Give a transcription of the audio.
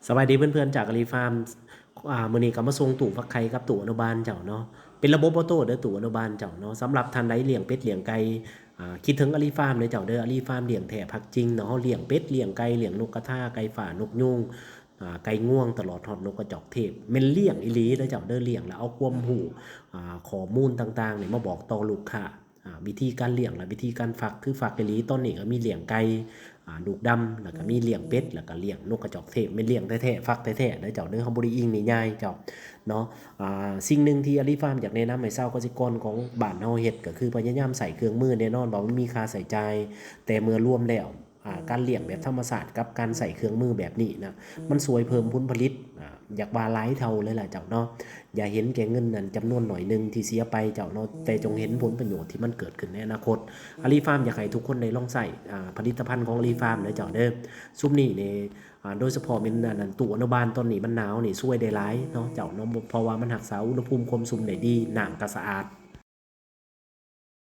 ສະບາຍດີເພື່ອນໆ ຈາກອາລີຟາມ. ອ່າ ມື້ນີ້ກໍມາສົ່ງຕູ້ຟັກໄຂ່ກັບຕູ້ອະນຸບານເຈົ້າເນາະ. ເປັນລະບົບອໍໂຕ້ເດີຕູ້ອະນຸບານເຈົ້າເນາະ. ສຳລັບທ່ານໃດລ້ຽງເປັດລ້ຽງໄກ່ ອ່າ ຄິດເຖິງອາລີຟາມເດີເຈົ້າເດີ. ອາລີຟາມລ້ຽງແທ້ພັກຈິງເນາະ. ເຮົາລ້ຽງເປັດລ້ຽງໄກ່ ລ້ຽງນົກກະທາ ໄກ່ຟ້າ ນົກຍູງ ອ່າ ໄກ່ງວງ ຕະຫຼອດຮອດນົກກະຈອກເທບ. ແມ່ນລ້ຽງອີ່ຫຼີເດີເຈົ້າເດີ. ລ້ຽງແລ້ວເອົາຄວາມຮູ້ ອ່າ ຂໍ້ມູນຕ່າງໆນີ້ມາບອກຕໍ່ລູກຄ້າ. ອ່າ ວິທີການລ້ຽງ ແລະ ວິທີການຟັກ ຄືຟັກອີ່ຫຼີ. ຕອນນີ້ກໍມີລ້ຽງໄກ່ ອ່າ ລູກດຳ ແລ້ວກໍມີລ້ຽງເປັດ ແລ້ວກໍລ້ຽງນົກກະຈອກເທບ. ແມ່ນລ້ຽງແທ້ໆ ຟັກແທ້ໆເດີເຈົ້າເດີ. ເຮົາບໍ່ໄດ້ອີງນິຍາຍເຈົ້າເນາະ. ອ່າ ສິ່ງໜຶ່ງທີ່ອາລີຟາມຢາກແນະນຳໃຫ້ຊາວກະສິກອນຂອງບ້ານເຮົາເຮັດ ກໍຄືພະຍາຍາມໃຊ້ເຄື່ອງມື. ແນ່ນອນວ່າມັນມີຄ່າໃຊ້ຈ່າຍ, ແຕ່ເມື່ອລວມແລ້ວ ອ່າ ການລ້ຽງແບບທຳມະຊາດກັບການໃຊ້ເຄື່ອງມືແບບນີ້ນະ ມັນຊ່ວຍເພີ່ມຜົນຜະລິດ ອ່າ ຢາກວ່າຫຼາຍເທົ່າເລີຍລະເຈົ້າເນາະ. ຢ່າເຫັນແກ່ເງິນນັ້ນຈຳນວນໜ້ອຍໜຶ່ງທີ່ເສຍໄປເຈົ້າເນາະ, ແຕ່ຈົ່ງເຫັນຜົນປະໂຫຍດທີ່ມັນເກີດຂຶ້ນໃນອະນາຄົດ. ອາລີຟາມຢາກໃຫ້ທຸກຄົນໄດ້ລອງໃຊ້ ອ່າ ຜະລິດຕະພັນຂອງອາລີຟາມເດີເຈົ້າເດີ. ຊຸມນີ້ນີ້ ອ່າ ໂດຍສະເພາະແມ່ນອັນນັ້ນ ຕູ້ອະນຸບານ ຕອນນີ້ມັນໜາວນີ້ ຊ່ວຍໄດ້ຫຼາຍເນາະເຈົ້າເນາະ, ເພາະວ່າມັນຮັກສາອຸນຫະພູມຄວາມຊຸ່ມໄດ້ດີ, ນ້ຳກໍສະອາດ.